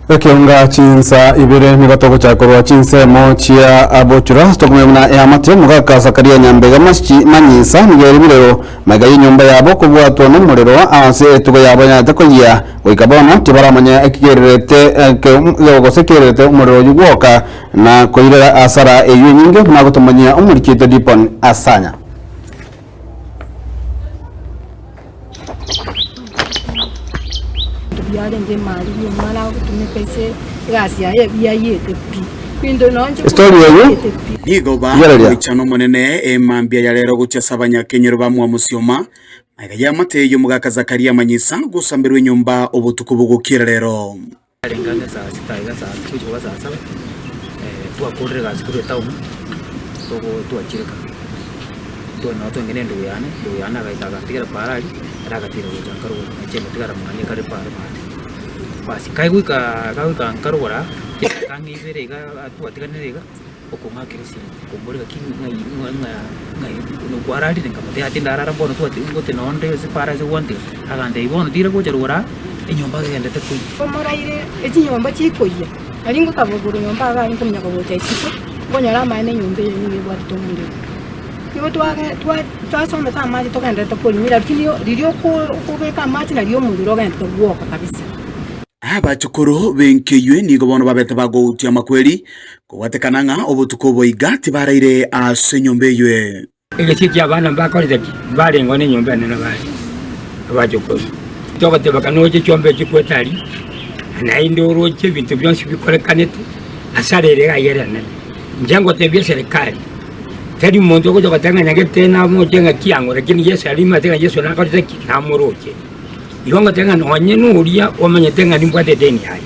Ekeunga chinsa ibere nigo togochaka korwa chinsemo chia Bochura tokomanya buna eamate omogaka Zakaria Nyambega Masichi Manyisa nigo ere birero magega y'enyomba yabo kobwatwa nomorero ase etugo yabo yanyarete koyia goika bono tibaramanya ekigererete gose ekererete omorero oyio gwoka na koirera asara eyio enyinge buna agotomanyia omoriki oito Dipon Asanya. Biarenge emari bi'omwana agotumeka ase egasi yaye biayete pi. Binto nonye Story eyio biayete pi. Nigo Rigereria. bagoichana Omonene emambia ya rero gochia ase abanyakenyoro ba Mwamusioma, magega y'amate y'omogaka Zakaria amanyisa gosamberwa enyomba obotuko bogokiera rero. Yarenge ang'e saa sita iga saa gochia koba saa saba, twakorire egasi korwa etown, togo twachireka. Twa nabo twenge na endugu yane, endugu yane agaika agantigera paara aria, ere agatira gocha nka rogoro, nainche ngatigara mwane kare paara maate. Basi kagoika kagoika nka rogoro aa, chidakika ang'e ibere iga twatiganire iga, okong'akera esimi, okomboria gaki ng'ai ng'a ng'a ng'ai kwararire? Nkamotebia yaya tindarara bono twati ngote noo nde ase paara ase gwantiga. Agantebia bono tira gocha rogoro aa, enyomba egenderete koyia. Omoraire echinyomba chikoyia, nari ngokabogora nyomba iga aria nkomanya kogocha isiko, nkonyora amaene enyomba eye nigo ebwatete omorero. Nigo twage twa twasomete amache togenderete korimia lakini riria oko okobeka amache nario omorero ogenderete gwoka kabisa. Abachukuru b'enkeywe nigo bono babete bagoutia amakweri, kobwatekana ng'a obotuko obo iga tibaraire ase enyomba eywe. Egesio ki'abana mbakorete ki? Mbarengeo nenyomba enene bare abachokoro. Togoteba kana oche chiombe echi kwete aria, naende oroche ebinto bionsi bikorekanete ase are ere iga ere enene. Inche ngotebia eserekari, tari monto ogocha goteba ng'a nyagete namoche ng'a kiang'o lakini Yeso aria omanyete ng'a Yeso nakorete ki? Namoroche. Igo ngoteba ng'a nonye noria omanyete ng'a nimbwate edeni yaye,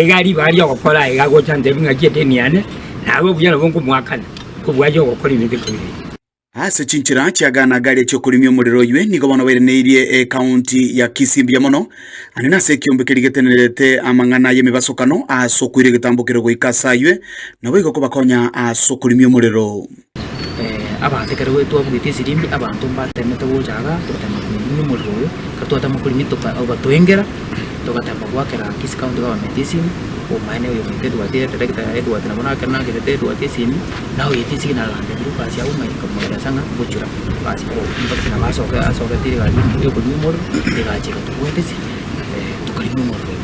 iga ribaga ri'ogokora iga agocha antebie ng'aki edeni yane, nabe buya nabo nkomoakana. Kobua aye ogokora ebinto ebibe ebi. Ase chinchera chia gana garia chi'okorimia omorero oywe nigo bono bairaneirie ekaunti ya Kisii mbuya mono, ande nase ekiombe keria getenerete amang'ana y'emebasokano ase okoira egetambo keria goika ase aywe, naboigo kobakonya ase okorimia omorero. Abanto ekero twabugetie esirimbi, abanto mbatemete gocha igaa, togatema korimia omorero oyo, ekero twatema korimia toka ogatoengera, togatema goakera Kisii County Government esimi, omaene oyo omoito Edward edirector Edward nabo nake nakerete Edward esimi, naye oyoete esimi nagantebia rukasi abwo ng'a nkamoeresa ng'a ngochora basi in fact nabo asoke asogete egari yokorimia omorero, egacha egatobwatisia tokarimia omorero oywo.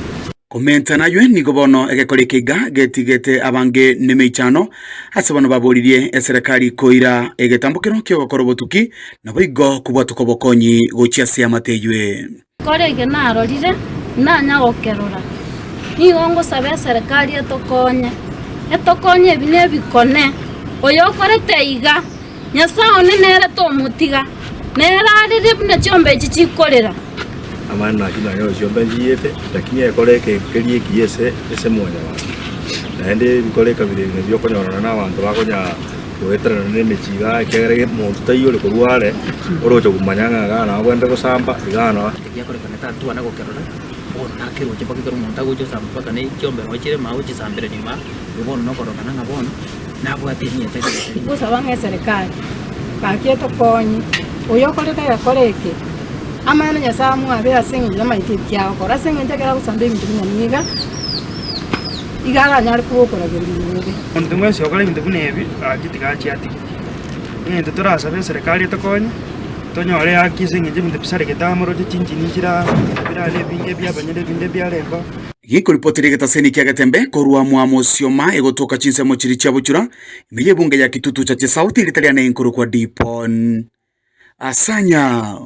Komenta naywe nigo bono egekora eke iga getigete abange nemeichano, ase bono baboririe eserekari koira egetambo kero ki'ogokora obotuki, naboigo kobwatoka obokonyi gochia ase eamate eywe. Kore eke narorire, nanya gokerora. Nigo ngosaba eserekari etokonye, etokonye ebi nebikone. Oyokorete iga, Nyasae one nere tomotiga, nere arire buna chiombe echi chikorera. Amang'ana naki nonye chiombe nchiiyete, lakini ekore eke keria ekiya ase ase mwanyabanto. Naende ebikoro ekabira ebi nabio okonyorana na abanto bakonya goeterana na emechie igaa ekiagera ge monto taiyo ore korwa are, oroche komanya ng'a igaa nabo abwenerete gosamba, igaa noo. Ebiakorekana tatwana gokerora, bono nakeroche mpaka ekero omonto agocha osamba mpaka ne chiombe nabo chire maa ochisambera nyuma, igo bono nokorokana ng'a bono. Nabwate emiaka etari. Gosaba ng'a eserekari gaki etokonye, oyokorete egekora eke, amang'ana Nyasae amwabere ase eng'encho namaete eki agokora, ase eng'encho ekero agosamba ebinto buna niga, iga aranyare kogokoragereria bobe. Monto bwensi okora ebinto buna ebi, gaki tiga achie atige. Egento torasabe eserekari etokonye, tonyore haki ase eng'encho ebinto bisaregete amo roche chinchini chire aa, birare ebinge ebiabanyene ebinde biarengeo. Gekoripotera egetaseni kia Getembe korwa Mwamosioma egotoka chinsemo chiria chia Buchura, ime y'ebunge ya Kitutu Chache South, erieta riane nkorokwa Dipon Asanya.